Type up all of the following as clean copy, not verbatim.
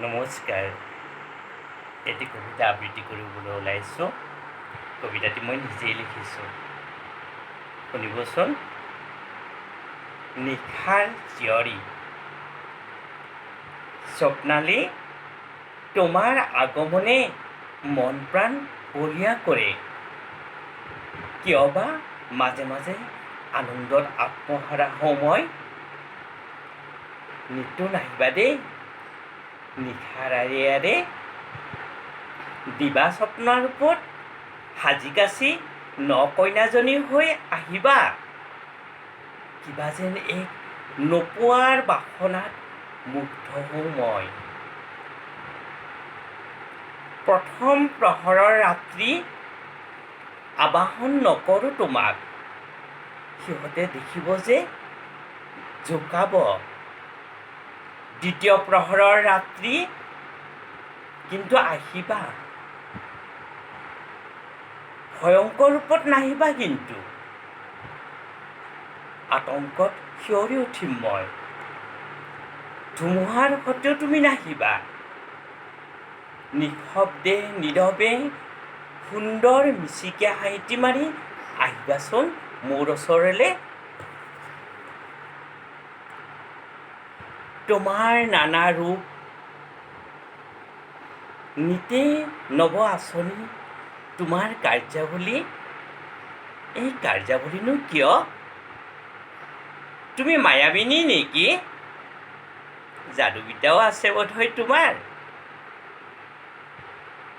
নমস্কাৰ। এটি কবিতা আবৃত্তি কৰিবলৈ ওলাইছোঁ। কবিতাটি মই নিজেই লিখিছোঁ, শুনিবচোন। নিশাৰ জীয়ৰী। স্বপ্নালী, তোমাৰ আগমনে মন প্ৰাণ বলিয়া কৰে। কিয়বা মাজে মাজে আনন্দত আত্মহাৰা হওঁ মই। নিতৌ নাহিবা দেই নিশাৰ আঁৰে আঁৰে। দিবা স্বপ্নৰ ৰূপত সাজি কাচি ন কইনাজনী হৈ আহিবা। কিবা যেন এক নোপোৱাৰ বাসনাত মুগ্ধ হওঁ মই। প্ৰথম প্ৰহৰৰ ৰাত্ৰি আবাহন নকৰোঁ তোমাক, সিহঁতে দেখিব যে জোকাব। দ্বিতীয় প্ৰহৰৰ ৰাত্ৰি কিন্তু আহিবা। ভয়ংকৰ ৰূপত নাহিবা কিন্তু, আতংকত শিয়ৰি উঠিম মই। ধুমুহাৰ সৈতেও তুমি নাহিবা। নিঃশব্দে নীৰৱে সুন্দৰ মিচিকীয়া হাঁহিটি মাৰি আহিবাচোন মোৰ ওচৰলৈ। তোমাৰ নানা ৰূপ, নিতে নৱ আঁচনি, তোমাৰ কাৰ্যাৱলী, এই কাৰ্যাৱলীনো কিয়? তুমি মায়াবিনী নেকি? যাদুবিদ্যাও আছে বোধহয় তোমাৰ।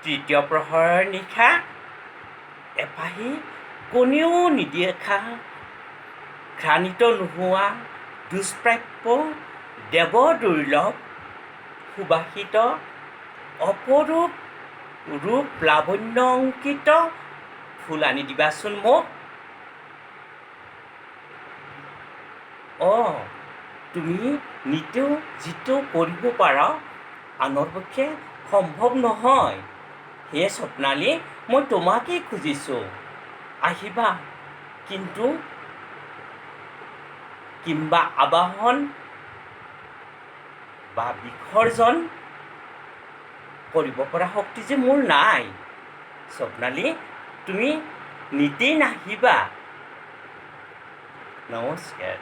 তৃতীয় প্ৰহৰৰ নিশা এপাহি কোনেও নিদেখা, ঘ্ৰাণিত নোহোৱা, দুষ্প্ৰাপ্য, দেৱ দুৰ্লভ, সুবাসিত, অপৰূপ ৰূপ লাৱণ্য অংকিত ফুল আনি দিবাচোন মোক। অঁ, তুমি নিতৌ যিটো কৰিব পাৰা, আনৰ পক্ষে সম্ভৱ নহয়। সেয়ে স্বপ্নালী, মই তোমাকেই খুজিছোঁ, আহিবা কিন্তু। কিম্বা আবাহন বা বিসৰ্জন কৰিব পৰা শক্তি যে মোৰ নাই। স্বপ্নালী, তুমি নিতেই নাহিবা। নমস্কাৰ।